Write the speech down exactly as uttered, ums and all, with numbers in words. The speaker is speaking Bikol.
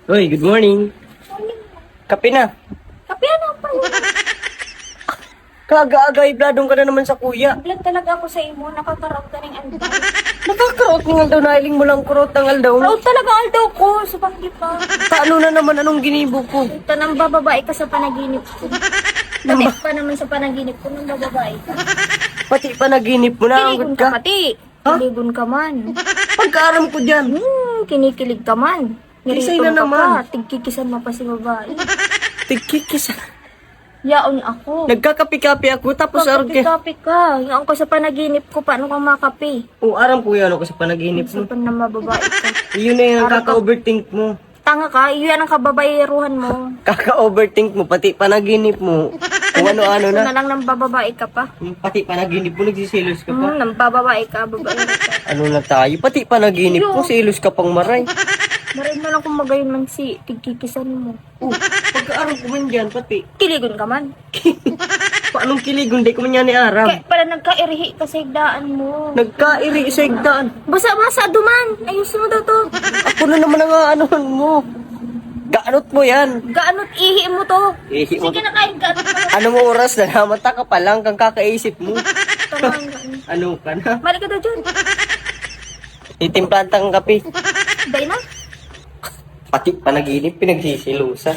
Hoy, good morning. Kape na. Kape na pa yun. Kaga-aga, ibladong ka na naman sa kuya. Blood talaga ako sa imo. Nakakaraot ka ng aldaw. Nakakaraot ng aldaw, nahiling mo lang kurot ng aldaw. Raot talaga aldaw ko. Sa panggipa. Ano na naman, anong ginibo ko? Ito nang bababae ka sa panaginip ko. Pati pa naman sa panaginip ko nang bababae ka. Pati panaginip mo, Kinigon naanggot ka ka. Pati. Kinigon ka man. Pagkaaram ko dyan. Hmm, kinikilig ka man. Gisay na naman. Tigkikisan mo pa si babae. Tigkikis. Yaon ako. Nagkakapi-kapi ako, tapos arog ka. Kapi-kapi ka. Yaon ko sa panaginip ko, paano ka makapi? O, aram ko yan ako sa panaginip mo. Sa pan na mababae ka. Yun na yung kaka-overthink mo. Tanga ka, iyan ang kababayeruhan mo. Kaka-overthink mo, pati panaginip mo. Kung ano-ano Ito na. Na lang nang bababae ka pa. Pati panaginip mo, nagsisilos ka pa. Hmm, nang bababae ka, babae ka. Ano na tayo? Pati panaginip mo, silos ka pang maray. Maray na lang kung magayon man si tigkikisan mo. Oh, pagkaaram ko man dyan, pati. Kiligon ka man. Paanong kiligon? Di ko man yan ni aram. Kaya pala nagkairihi ka sa higdaan mo. Nagkairi sa higdaan. Basa-basa duman. Ayos mo daw to. Ako na naman ang aanuhan mo. Gaanot mo yan. Gaanot ihi mo to. Ihi mo. Sige na kain ka. Ano mo oras na naman? Taka pa lang kang kakaisip mo. Tama nga. Ano ka na? Mali ka daw dyan. Titimplahan ta kang kape. Dahil na. Pati panaginip, pinagsisilusa.